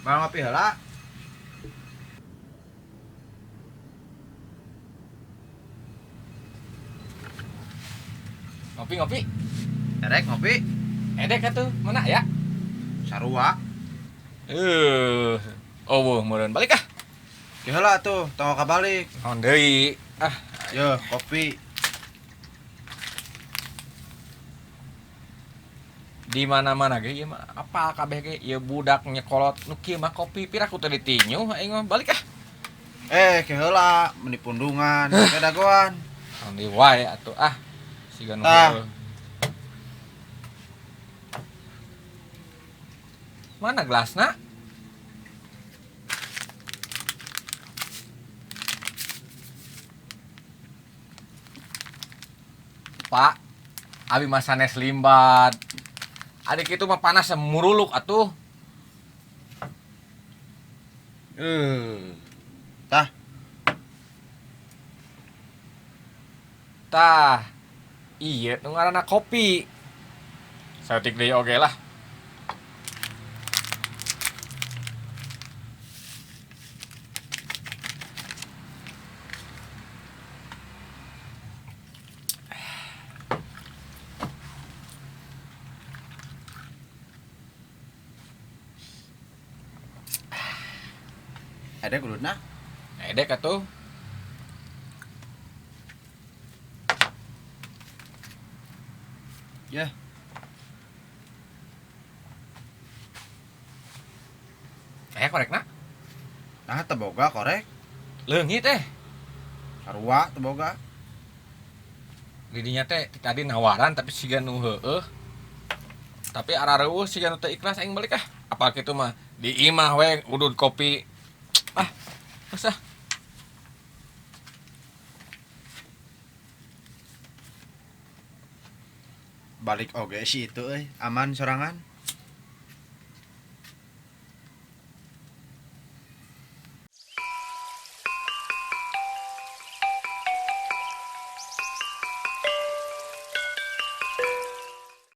Bang ngopi heula. Ngopi ngopi. Erek ngopi. Edek atuh, mana ya? Sarua. Oh, meureun balik ah. Ki heula atuh, tong kabalik. Naon deui? Ah, Yo, kopi. Di mana-mana ge ieu mah apa kabeh ge ieu budak nyekolot nu kieu mah kopi piraku teh ditinyu aing mah balik ah. Ki heula, meni pundungan, ke dagoan. Naon deui wae atuh ah. Siga nu Tah. heueuh. Mana gelasna? Pak, abi mah sanes limbat. Adik itu mah panas muruluk atuh. Tah. Tah. Iya, nu ngaranna kopi. Saeutik deui oge lah. Edek udutna? Edek atuh. Ya. Korekna? Nah, teu boga korek. Leungit teh. Sarua teu boga. Didinya teh tadi nawaran tapi siga nu heueuh. Tapi arareueuh siga nu teu ikhlas aing balik ah. Apa kitu mah di imah we udud kopi. Ah, geus ah. Balik oge si itu euy, aman sorangan.